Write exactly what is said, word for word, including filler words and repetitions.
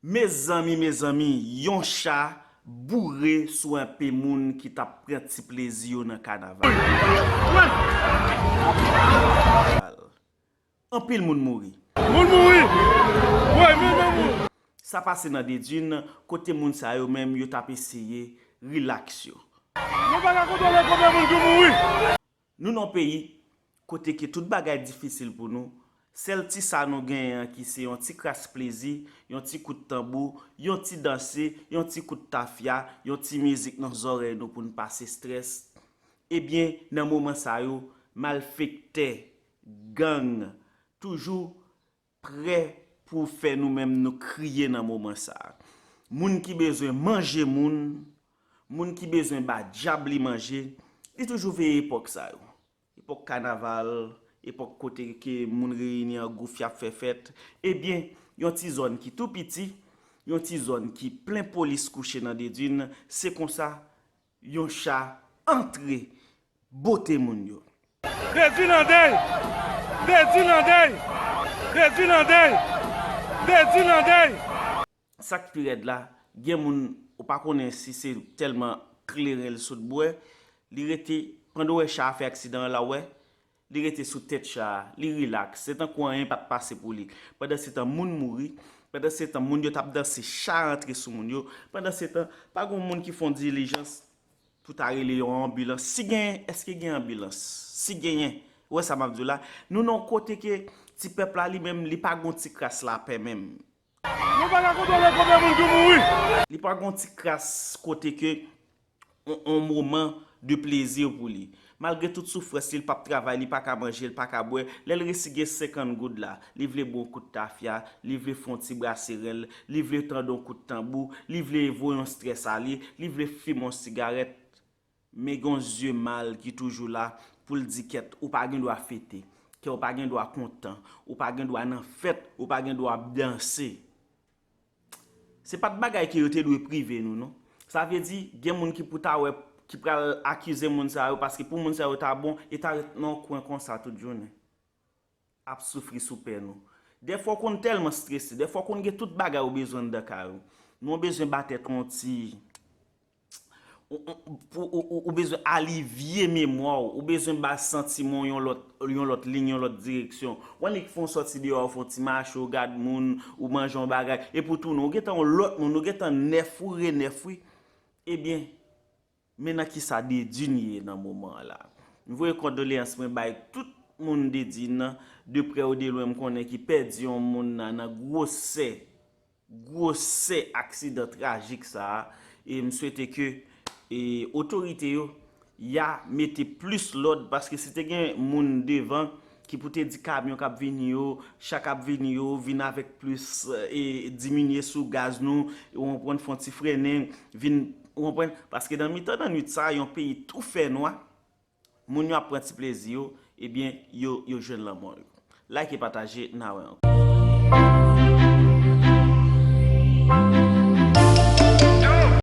Mezanmi, mezanmi, yon cha boure sou enpe moun ki t ap pran ti plezi yo nan kanaval. Anpil moun mouri. Moun mouri! Woy, moun, moun, moun! Sa pase nan Dedwin, kote moun sa yo menm yo t ap eseye rilaks yo. Nou pa ka kontwole konbyen moun ki mouri! Nou nan yon peyi kote ke tout bagay difisil pou nou, sèl ti sa nou genyen an ki se yon ti kras plezi, yon ti kout tanbou, yon ti danse, yon ti kout tafya, yon ti mizik nan zòrèy nou pou n pase estrès. Ebyen, nan moman sa yo, malfektè, gang, toujou prè pou fè nou menm nou kriye nan moman sa a. Moun ki bezwen manje moun, moun ki bezwen ba dyab li manje, li toujou veye epòk sa yo. Epòk kanaval, epòk kote ke moun reyini an gwoup y ap fè fèt. Ebyen, yon ti zòn ki tou piti, yon ti zòn ki plen polis kouche nan Dedwin, se konsa yon cha antre bote moun yo. Dedwin an dèy! Dedwin an dèy! Dedwin an dèy! Dedwin an dèy! Sa k pi rèd la, gen moun ou pa konnen si se tèlman kleren l sot bwè, li rete, pandan w wè cha a fè aksidan an la w wè, li rete sou tèt cha a, li rilaks, se tankou anyen pa t pase pou li. Pandansetan moun mouri, pandansetan moun yo t ap danse, cha a antre sou moun yo, pandansetan pa gen moun ki fè yon dilijans pou ta rele yon anbilans. Si genyen, èske gen anbilans? Si genyen, ou wè sa m ap di w la, nou nan yon kote ke ti pèp la li menm, li pa gen yon ti kras lapè menm. Nou pa ka kontwole konbyen moun ki mouri! Li pa gen yon ti kras kote ke yon, yon moman de plezi pou li. Malgre tout soufrans li, li p ap travay, li pa ka manje, li pa ka bwè. Lè l resi gen senkant goud la, li vle bwè yon kout tafya, li vle fè yon ti brase ren l, li vle tande yon kout tanbou, li vle voye yon estrès ale, li vle fimen yon sigarèt. Men gen yon zye mal ki toujou la pou l di kèt, ou pa gen dwa fete. Kè ou pa gen dwa kontan, ou pa gen dwa nan fèt, ou pa gen dwa ap danse. Se pa t bagay ke yo te dwe prive nou, non. Sa vle di, gen moun ki pou ta wè, ki pral akize moun sa yo, paske pou moun sa yo ta bon, e ta ret nan yon kwen konsa tout jounen. Ap soufri sou pè nou. Dèfwa w konn tèlman strese, dèfwa w konn gen tout bagay ou bezwen anndan kay ou. Men w bezwen ba tèt ou yon ti, ou, ou, pou, ou, ou, ou bezwen alivye memwa w, ou bezwen ba santiman w yon lòt, yon lòt liy, yon lòt direksyon. W annik fè yon sòti deyò, w fè yon ti mache, w gad moun, ou manje yon bagay, epi w tounen, ou gentan yon lòt moun, ou gentan nèf, ou renèf, wi. Ebyen, men nan kisa Dedwin ye nan moman an la. M voye kondoleyans mwen bay tout moun Dedwin nan, de prè ou de lwen m konnen ki pèdi yon moun nan, nan gwosè, gwosè aksidan trajik sa a. E m swete ke, e, otorite yo, y a mete plis lòd, paske si te gen moun devan ki pou te di kamyon k ap vini yo, cha k ap vini yo, vin avèk plis, e, diminye sou gaz nou, ou konprann, fè yon ti frennen, vin, ou konprann, paske nan mitan nan nwit sa a, yon peyi tou fè nwa, moun yo ap pran ti plezi yo, ebyen, yo, yo jwenn lanmò yo. Like e pataje, n a wè ankò.